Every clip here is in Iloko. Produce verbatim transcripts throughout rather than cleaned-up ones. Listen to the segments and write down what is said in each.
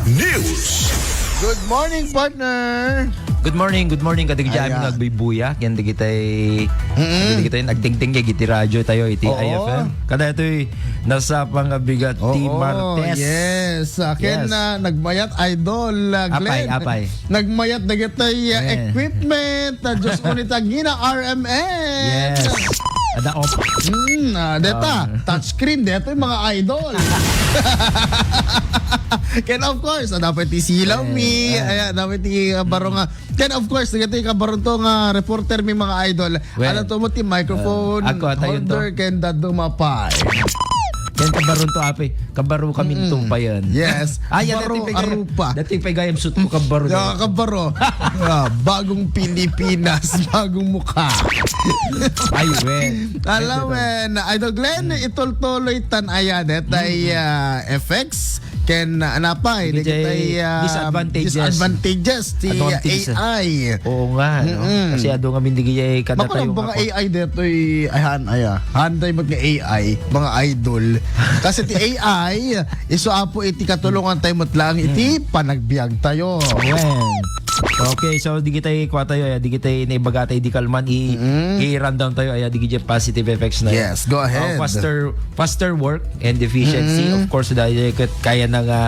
News. Good morning, partner. Good morning, good morning. Kadagiti amin nga agbuybuya ken dagitay, mm, dagitay nagdingding iti radyo tayo, iti I F M. Kada ito'y nasapa nga bigat ti Martes. Yes. Akin na nagmayat, idol, uh, Glenn. Apay, apay. Nagmayat dagitay, uh, equipment. Uh, Diyos ko, ni Tagina, R M N. Yes. Ada op. Hmm, ah, deta, touchscreen, deta yung mga idol. Ken of course, ah, dapat ti silaw mi, ah, dapat ti, ah, baro nga. Ken of course, dagiti kabaron to nga reporter mi, mga idol. Well, ano to mo ti microphone, ah, ako, atayon to, holder, ken daduma pay. Ken kabaron to, ape. Kabaro kami, mm, tumpayan. Yes. Ay, yan, baro, dati pay gayam, arupa. Dati pay gayam suot ko, kabaro. Ah, kabaro. Ah, bagong Pilipinas, bagong mukha. Ay, wen. Alam, wen. Idol Glenn, itultuloy tan aya, detay, ah, effects. Ken, ah, anapay, dagitay, ah, disadvantages, disadvantages ti, ah, advantages, ah, A I. Oo nga, no? Mm-mm. Kasi adu nga mindigiyay kada tayo nga mga A I detoy, ay, han, aya. Handay met nga A I, mga idol. Kasi ti A I, isu apo iti katulongan tayo met lang iti panagbiag tayo. Wen. Okay, so digitay kua tayo, eh, digitay naibaga tayo di kalman, i-, i-rundown tayo, ay, digitay positive effects na. Yes, go ahead. Ah, faster, faster work and efficiency. Of course, dahil ket kaya na nga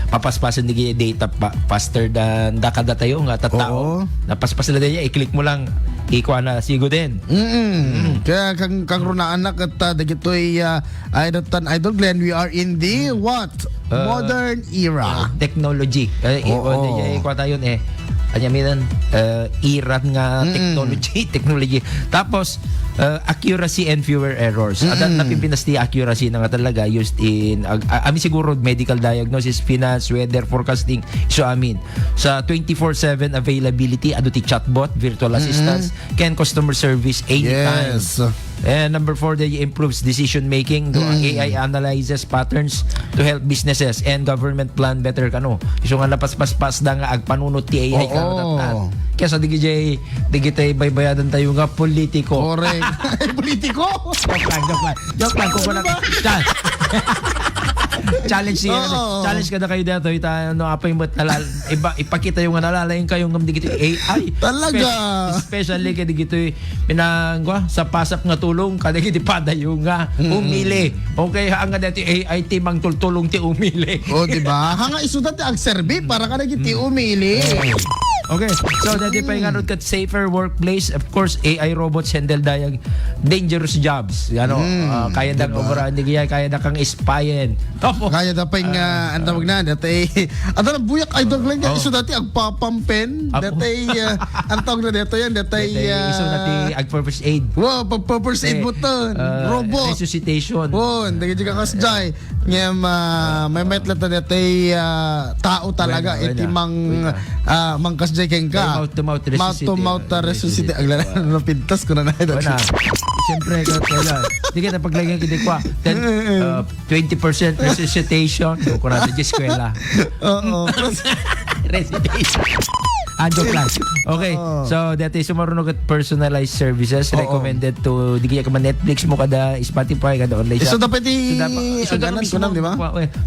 mapaspasen di data pa, faster than da kada tayo nga tattao. Oo. Napaspas na daya, i-click mo lang, ikua na, sigo din. Mm. Kaya kang, kang runaan na ket, ah, dagitoy, ah, Idol tan Idol Glenn, we are in the what? Uh, modern era. Uh, technology. Eh, i-, o, di, eh, kuha tayo, eh. Anya minan, uh, era nga technology, technology. Tapos, uh, accuracy and fewer errors. At napipintas ti accuracy na nga talaga used in, ag-, a-, ami siguro medical diagnosis, finance, weather forecasting, so amin. Sa twenty-four seven availability, adu ti chatbot, virtual assistants, ken customer service anytime. Yes. And number four, they improves decision making. Do A I analyzes patterns to help businesses and government plan better kano. Isu nga napaspaspas da nga agpanunot ti A I kano. Kaya sa digijay, digitay baybayadan tayo nga politiko. Correct. Politiko? Joke lang, joke lang. Joke lang, kung wala. Challenge si, ano, challenge kada kayo dito, ita, ano, apay mo, nalal-, iba, ipakita yung nalalayan kayo ng digito A I. Talaga. Spe-, especially kay digito, pinangwa, sa pasap nga tulong, kada giti padayo nga, umili. Okay, ha, nga dati A I ti mangtultulong ti umili. O, di ba? Hanga isuda ti agserbi para kada giti umili. Okay, so dati pa yung ano, kat safer workplace, of course, A I robots handle dayag dangerous jobs. Ano, ah, kaya da nga obra, hindi kaya, kaya da kang ispayan. Opo. Kaya da pa yung, ah, ang tawag na, dati, ano na, buyak idol lang niya, iso dati, agpapampen, dati, ah, ang tawag na dito yan, dati, ah, iso dati, ag-first aid. Wow, pag-first aid mo to, ah, robot. Resuscitation. Wow, hindi ka kasi jay. Ngem, ah, may met latta detoy, ah, tao talaga, iti mang, ah, mangkasdiay kenka. Mouth to mouth resuscitation. Mouth to mouth, ah, resuscitation. Aglalan, napintas ko na na ito. Wala. Siyempre, ka, wala. Di kita paglagyan kita kwa. Then, ah, twenty percent resuscitation. Kung natin di eskwela. Oo. Recitation. Ah, joke lang. Okay. Oo. So, dati sumaruno ket personalized services recommended to, di kaya ka man Netflix mo, kada Spotify, kada online shop. Isu dapat ti, isu dapat, isu dapat mismo, di ba?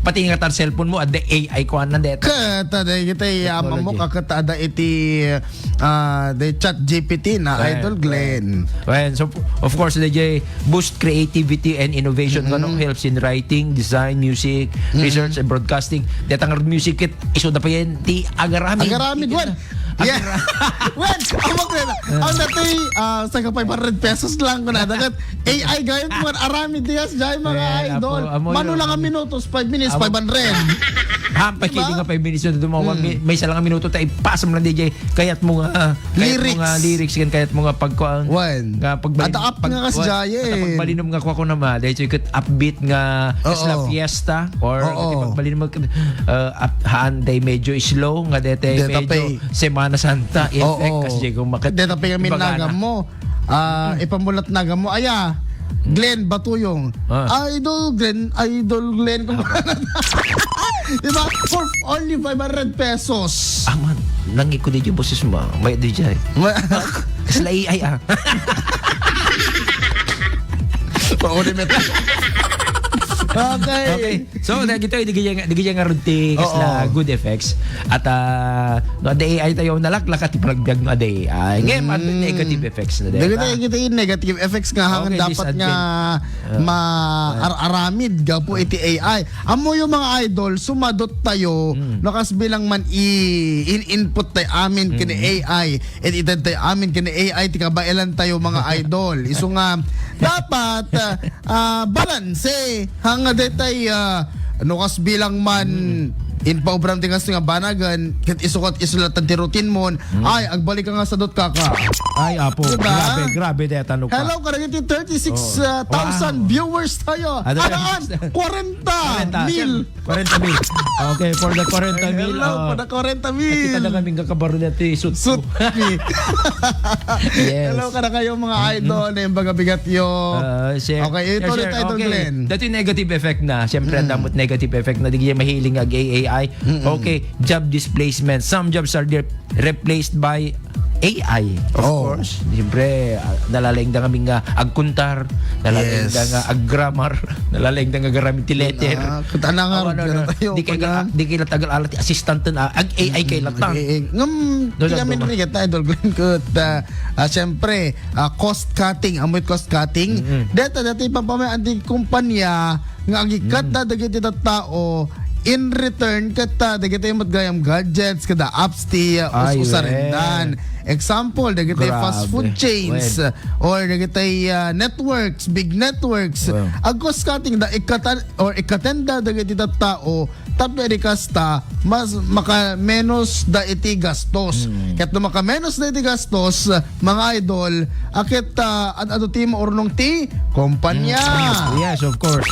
Pati nga tar cellphone mo, adda A I kuan na deta. Ket, ah, dahil kita, ah, technology. Mamok, ah, ket, ah, ada iti, ah, the chat G P T na, Idol Glenn. Well, so, of course, D J, boost creativity and innovation, ano, helps in writing, design, music, research, and broadcasting. Detang music kit, isu da pa yan, ti agaramid. Agaramid, wan. Yeah. Wen, amok na. Ang dati, ah, sa ka five hundred pesos lang ko na. Dagat A I gayud mo, aramid dias, jay, mga idol. Mano lang ang minutos, five minutes, five hundred. Ha, pa kini nga five minutes na dumawa. May, may isa lang ang minuto, ta ipasam lang, D J. Kayat mo nga, ah, kayat mo nga lyrics, kan kayat mo nga pagkuan. Wen. Nga pagbalin-, ada up nga kasi jay, eh. Pagbalinum nga kuha ko naman. Dahil ito yung upbeat nga, kasla fiesta, or pagbalinum nga, ah, up, haan, day medyo slow, nga dete medyo Semana Santa effect, kasi kung makit-, deta pay kami nagam mo. Ah, ipamulat nagam mo. Aya, Glenn Batuyong. Ah. Idol Glenn, Idol Glenn. Di ba? For only five hundred pesos. Aman, nangikot di boses mo. May di jay. Kasla A I, ah. Pauli met. Okay. Okay. So, dagitoy, di gayam, di gayam nga rudti, kasla Oo. good effects. At, ah, no, adda A I tayo, nalaklaka ti panagbiag no, adda A I. Ngayon, Mm. negative effects na dahil, Dagitoy, ah. dagitoy negative effects nga hangan Okay, dapat nga disadvan-, ah. ma-, ar-, aramid gapu iti A I. Ammoyo mga idol, sumadot tayo, Mm. no, kas bilang man i-, in-input tayo amin kini Mm. A I, it-ited tayo amin kini A I, ti kabaelan tayo, mga idol. Isu nga, dapat, ah, ah, balanse. Hanga detay, ah, no, kas bilang man, Mm. inpaubram ti kas nga banagan, ket isu ket isu latta ti routine mon, Mm. ay, agbalik ka nga sadot kaka. Ay, apo. Diba? Grabe, grabe, deta, no, ka. Hello, kadagiti thirty-six, Oh. ah, thousand Wow. viewers tayo. Ano Alaan, yan? kwarenta mil. Kwarenta mil. Kwarenta mil. Okay, for the kwarenta mil, Hello, ah, for the kwarenta mil. Kita na kami nga kabaro na ti suit Suit ko. me. Yes. Hello, kada kayo, mga Mm-mm. idol, na yung baga bigat yo. Ah, share. Okay, Share, ituloy share. tayo, Idol Okay. Glenn. Dati yung negative effect na. Siyempre, ang Mm. damot negative effect na di kaya mahiling ag A I. Mm-mm. Okay, job displacement. Some jobs are de-, replaced by A I, of Oh. course. Siyempre, ah, nalalaing da kami nga agkuntar, nalalaing da Yes. nga aggrammar, nalalaing da nga garamit ti letter. Ah, kuta na nga, Awan, rugyan ano, na tayo, di kay kuta. Di kay tagal alat ti assistant na, ag A I kay Mm, latan. ag A I. Ngem, No, di lang kami duma. narigat na, Idol Glenn, ket, ah, ah, siyempre, ah, cost cutting, amoy cost cutting. Mm-mm. Deta, deta, pampamayaan ti kumpanya, nga agikat Mm. da dagiti tattao in return ket, ah, dagiti met gayam gadgets kada apps ti, ah, us-, Ay, usarendan. well. Example, dagiti Grabe. fast food chains, Well. or dagiti, ah, networks, big networks. Well. Ag-cost cutting da, ikkatan, or ikkatenda dagiti tattao tapno idi kasta, mas makamenos da iti gastos. Mm. Ket no makamenos da iti gastos, mga idol, a ket, ah, ad-adu ti maurnong ti kompanya. Mm, yes, of course.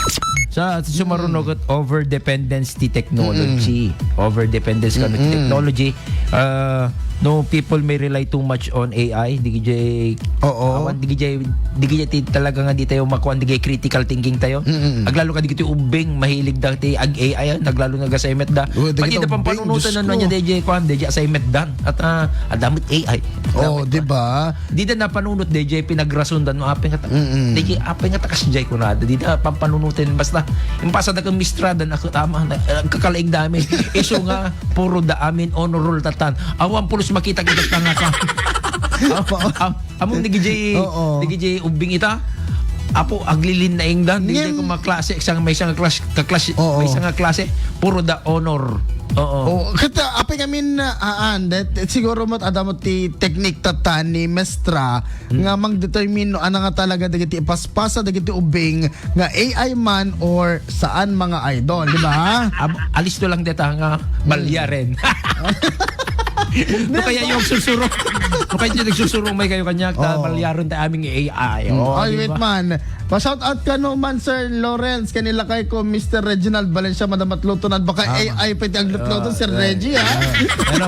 Sa, sa sumaruno Mm. ket over dependence ti technology. Mm. Over dependence kano ti Mm-mm. technology. Ah, no people may rely too much on A I. Di kay Oo. awan, di kay, di kay ti talaga nga di tayo makuan, di kay critical thinking tayo. Mm-mm. Aglalo ka di kay ti ubbing, mahilig da ti ag A I, ah, naglalo nga assignment da. Uy, di Pati kita da pampanunutan ubbing, Diyos na ko. niya, di kay kuan, di kay assignment dan. At, ah, adamot A I. Oo, Adamot di kuan. ba? Di da napanunot, D J, pinagrason da, no, apay nga ta-, Mm-mm. D J, apay nga takas jay kunada. Di da pampanunutin, basta, impasa da kang mistrada, na, tama, na, eh, kakalaing dami. Isu nga, puro da amin, honor roll tatan. Awan pulos makita kita tanga ka. Oo. Am-, among di gijay, Oo. di gijay ubing ita. Apo, aglilin na ingdan. Di Ngem- ko maklase, isang, may isang klas-, kaklas-, Oo. may isang klase, puro da honor. Oo. Oo. Kata, apay kami na, aan, that, siguro mat-, adamot ti teknik tatan ni Mestra, Hmm. nga mang-determine no ana nga talaga dagiti ipaspasa dagiti ubing nga A I man or saan, mga idol, di ba? Ab-, alisto lang deta nga Hmm. malyaren. No kaya yung susuro. No kaya yung susuro may kayo kanya, ta Oo. malyaren ta aming A I. Hmm. Oh, Ay, di wait ba? man. Pa-shout out kano man, Sir Lawrence, kanila kay ko, Mister Reginald Valencia, Madam Atluto, nan baka Tama. A I pwede aglutluto, Ah, Sir right. Reggie, ha? Ah. Hello.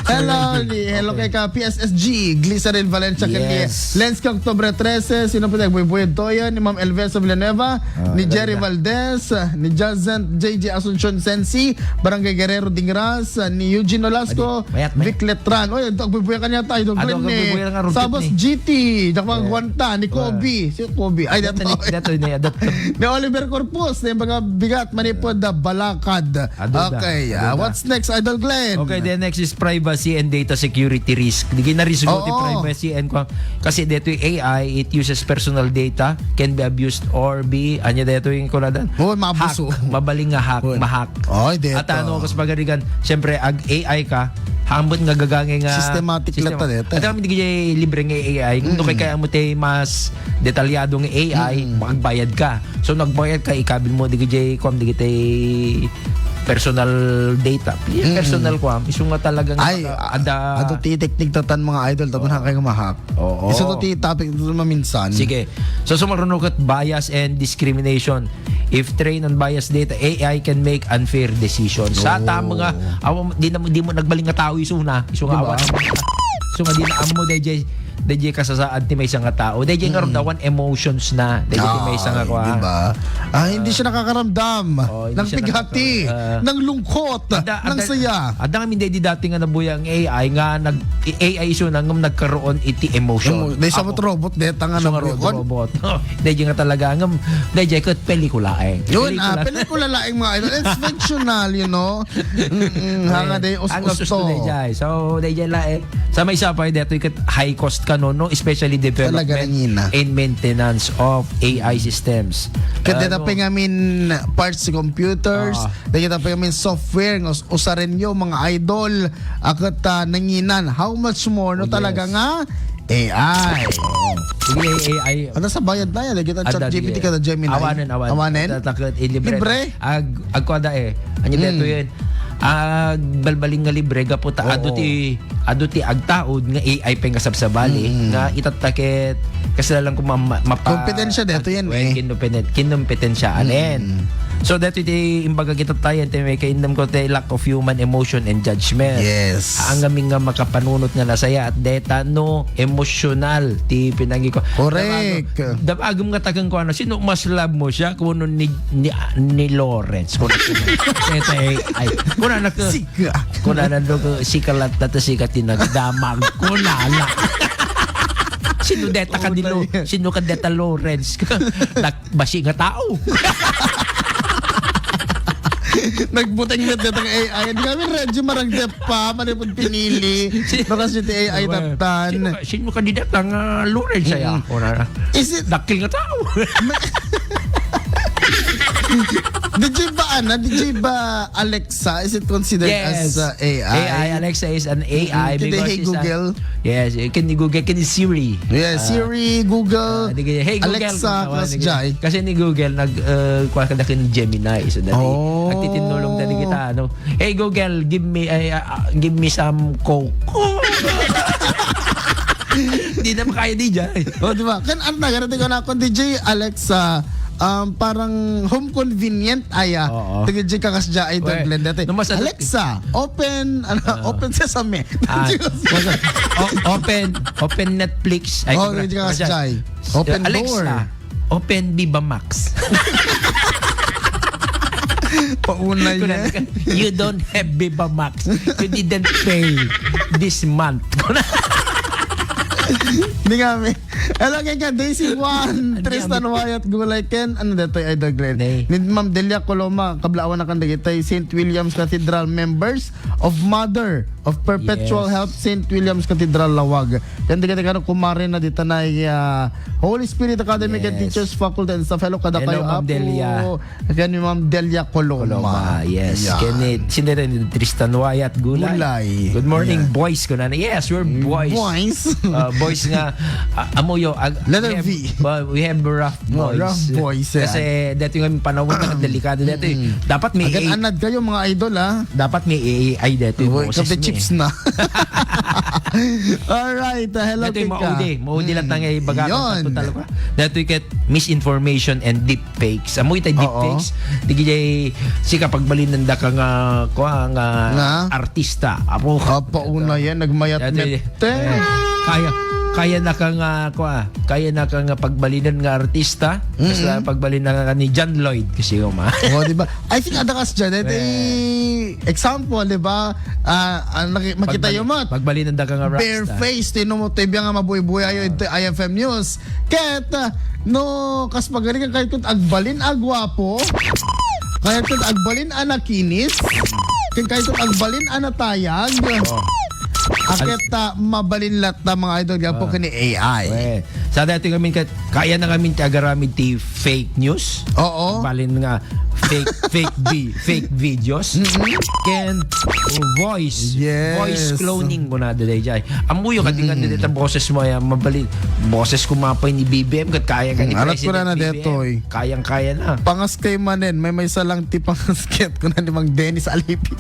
Hello, Sir Reggie. ni, hello Okay. kay ka, P S S G, Glycerin Valencia, kay Yes. Lens ka October trese, sino pa tayo? Buybuy Toya, ni Ma'am Elvesa Villanueva, Ah, ni hello, Jerry Elvesa. Valdez, ni Jazant J J Asuncion Sensi, Barangay Guerrero Dingras, ni Eugene Nolasco, Adi, mayat, mayat. Vic Letran. Oy, ito, agbubuya kanya tayo, Idol Ado, Glenn, eh. agbubuya nga, rugit Sabas ni. G T, dakma Yeah. agwanta, ni Kobe. Well. Si Kobe. Ay, Dato ni, dato. dato ni, dato. Ni Oliver Corpus, ni mga bigat, manipod, da balakad. Ado da. Okay, Ado ah, da. what's next, Idol Glenn? Okay, the next is privacy and data security risk. Di kinarisko ti Oo. privacy and kwa-, kasi dito yung A I, it uses personal data, can be abused or be, anya dito yung kuladan? Oo, maabuso. Hack. Mabaling nga hack, Well. mahack. Oy, dito. At ano, kas pagarigan, siyempre, ag A I ka, hambot nga gagangay nga Systematic sistema. lang ta dito. At kami di kaya libre nga A I, kung Mm. kaya mo tayo mas detalyado nga A I, Mm. makagbayad ka. So, nagbayad ka, ikabil mo, di kaya, kung di kita personal data. Di Mm. personal, kung isu nga talagang Ay, maka-, a-, ada ato ti teknik tatan, mga idol, tapos Oo. na kayo mahak. Oo. Isa to ti topic to maminsan. Sige. So, sumaruno ket bias and discrimination. If trained on biased data, A I can make unfair decisions. Sa Oo. tama nga, awa, di na, di mo nagbaling nga tao isu na. Isu nga Diba? awa. So nga di na amo, D J, Dayjay kasasaad ti maysa nga tao. Dayjay nga Mm. aramdaman emotions na. Dayjay ti maysa nga Ay, kua. di ba? Ah, hindi siya nakakaramdam Oh, hindi ng siya pighati, nakaka-, ah. ng lungkot, Ada, ng ada, saya. Ada ngamin daydi dati nga nabuya ang A I nga nag-, A I isu na ngem nagkaroon iti emotion. Emo-, daysa Ako, met robot, deta nga isu nga nabuya ro-, kon? robot. Dayjay nga talaga, ngem, dayjay ket pelikula, eh. Yun, ah, Pelikula. pelikula laeng, mga idol. It's fictional, you know? Mm-mm, ha, nga Eh, day, us-, ang gusto usto. dayjay. So, dayjay laeng. Sa may sapay, detoy ket high cost kano, no? Especially Talaga development nangina. and maintenance of A I systems. Ket deta Ano? pay ngamin parts ti computers, Ah. deta pay ngamin software nga us-, usarenyo, mga idol, a ket, ah, nanginan. How much more, no? Oh, Talaga yes. nga A I. Sige, A I. Ano sa bayad na yan? Lagi ng Ada, ChatGPT sige. kada Gemini. Awanen, awanen. Awanen? Tatakot, eh, libre. Libre? Ag-, agkuada eh. Anya Hmm. detoy? Agbalbalin nga libre, gapu ta Oo. adu ti, adu ti agtaud nga A I pay nga sabsabali, Mm. nga itatta ket, kasla lang kung ma-, ma-, mapa-, Kompetensya detoy yan, Wen, eh. kinumpeten-, kinumpetensya, Mm. alen. So, detoy ti imbaga kitatta yan, ti may kaindem ko ti lack of human emotion and judgment. Yes. Ang amin nga makapanunot nga nasaya at deta no emosyonal ti pinangi ko. Correct. Dam-, dam-, agum nga tagang ko, ano, sino mas love mo siya? Kuno ni, ni, ni Lawrence. Kuno, kuno. Ito, eh, ay. Kuno na ko. Siga. Kuno na do ko, sika latta ta sika ti nagdamag. Kuno na. Sino deta ka ni Lo-, Utay. sino ka deta Lawrence? Nak-, basi nga tao. Nagbuteng met detang A I. Di kami ready maragdep pa, manipud pinili. Si-, Baka si ti A I Well, tattan. sino ka, sino ka dida nga Lawrence aya? Mm. Ora na. Is it Dakil nga tao. Did you ba, ano? Did you ba, Alexa? Is it considered Yes. as, uh, A I? A I, Alexa is an A I Mm, today, because hey, it's a Google. Yes, eh, can you Google, can you Siri? Yeah, Ah, Siri, Google, ah, di kaya, "Hey, Google," Alexa, kung tawag, Kas di kaya. Jai. Kasi ni Google, nag, uh, kuha ka na kin Gemini. So, dati, Oh. nagtitinulong dati kita, ano, "Hey, Google, give me, ay, ah, ah, give me some Coke." Di na makaya di dyan. Oh, di ba? Kan, ano na, ganito ko na, kung D J Alexa, um, parang home convenient, aya. Oo. Taga di ka kas dyan, ay, Well, Glenn, dati. no, mas ano, Alexa, open, ano, Oo. open sesame. Ah, o-, open, open Netflix. Ay, Oh, kung hindi ka na-, kasi, Jai. Open Alexa, door. open Viva Max. Pauna Kuna yan. na ka, "You don't have Viva Max. You didn't pay this month." Di nga, mi. Hello, kay ka, Daisy Juan, Ano Tristan yan? Wyatt Gulay, Ken, ano dito, Idol Glenn? Nay. Ni Ma'am Delia Coloma, kablaawan na kan dagitay Saint William's Cathedral members of Mother of Perpetual Yes. Help, Saint William's Cathedral, Lawag. Yan dagitay kano kumare na dita na, ah, Holy Spirit Academy, Ken Yes. Teachers, Faculty, and Staff. Hello, kada Hello, kayo, Ma'am Apo. Delia. Ken ni Ma'am Delia Coloma. Coloma, yes. Yan. Ken ni, sino rin ni Tristan Wyatt Gulay? Gulay. Good morning, Yan. boys. Kuna na, yes, we're boys. Boys. Uh, boys nga, uh, amuyo, ag-, Letter we have, V. uh, we have rough Oh, boys. rough boys, yeah. Kasi dati nga panahon na delikado dati. Mm. Dapat may Agad A-, anad kayo, mga idol, ah. dapat may A I dati, Uy, boses kape mo, chips eh. na. Alright, uh, hello, Dati Kika. maudi, maudi lang Mm. tangay baga Yun. Total ko. Dati ket misinformation and deep fakes. Amo itay Oo. deepfakes, di gijay sika pagbalinanda ka nga, kua, nga Nga? artista. Apo. Apa una yan, nagmayat Dati, met, eh. eh, kaya, kaya na ka nga, kua, kaya na ka nga pagbalinan nga artista. Mm-mm. Basta pagbalin na ka ni John Lloyd kasi yung ma- Oh, di ba? I think adakas dyan, eh, Eh. example, di ba? Ah, ah, naki-, makita Pagbali-, yung mat. pagbalinan da ka nga Bare rockstar. face, tino mo, tibya nga mabuy-buy ayo ito, I F M News. Ket, ah, no, kas pagari kan kayat ket agbalin a guapo, kayat ket agbalin a nakinis, ken kayat ket agbalin a natayag. Oh. Aket, ah, mabalin latta, mga idol, gapo Oh. kani A I. Eh, sa dati ngamin ket, kaya na ngamin ti agaramid ti fake news. Oo. Balin nga fake, fake vi-, fake videos. Mm-mm. Ken voice. Yes. Voice cloning ko na dayjay. Amuyo ka, tingnan Mm-mm. dito, boses mo, yan, mabalin. Boses ko mapay ni B B M, kat kaya ka ni Mm, anak ko President na na B B M. detoy. Kayang-kaya na. Pangas kay manen, may, may salang ti pangasket ko na ni Mang Dennis Alipi.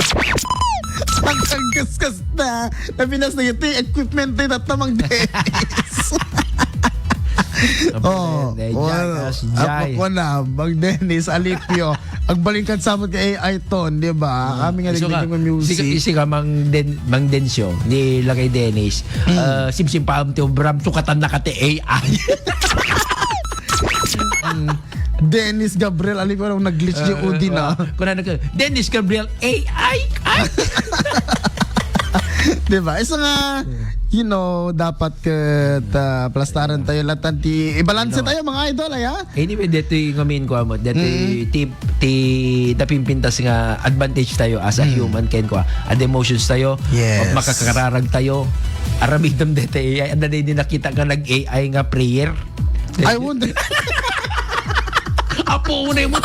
Pagkaskas na, napinas na ito, yung equipment na ito, Mang Dennis. Oh, Jai, well, Jai. Ako na, Mang Dennis Alipio. Agbalin ka sa kay A I ton, di ba? Kami nga Isu ka, nagdengdeng ng music. Isi ka, isi ka, Mang Den-, Mang Densyo, ni Lagay Dennis. Ah, simsim pa ti obram, sukatan na ka ti A I. Mm. Dennis Gabriel, ali ko nag-glitch di Ah, Udi na. Kuna na ka, Dennis Gabriel, A I. Di ba? Isa nga, you know, dapat ket, ah, plastaran tayo lahat ti, ibalanse tayo, mga idol, aya? Anyway, detoy ngamin ko amot, detoy ti, ti napimpintas nga advantage tayo as a human ken ko, ah, ad emotions tayo, Yes. Makakakararag tayo, aramidem detoy, ay, anda na di nakita nga nag-A I nga prayer. I wonder. Apo, unay mo.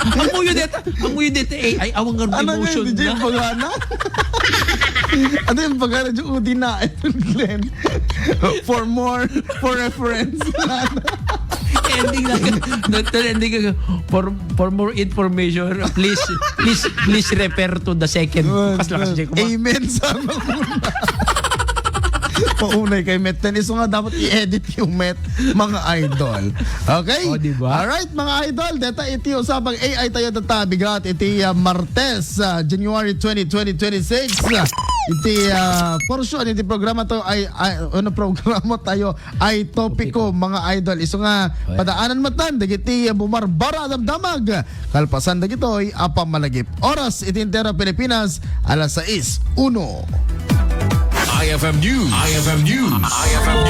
Amuyo deta, amuyo deta, A I, awang nga Ano nga, emotion di na. Pagana? Ano yung pagana, di Udi na, Glenn? For more, for reference. Ending na. Doctor, ending ka. For, for more information, please, please, please refer to the second. Good, Bukas lakas good. Amen, sana. Paunay kay Met. Then, isu nga dapat i-edit yung Met, mga idol. Okay? O, di ba? Alright, mga idol. Deta iti usapang A I tayo tatabigat. Iti, ah, Martes, ah, January twenty, twenty twenty-six. Ah, iti, ah, portion iti programa to ay, ay, ano programa tayo ay topiko, Topiko. Mga idol. Isu nga, O, yan. Padaanan matan, dagiti, ah, bumarbara, damdamag. Kalpasan dagitoy a pammalagip. Oras iti entero Pilipinas, alas sais uno. I F M News. I F M News. I F M News.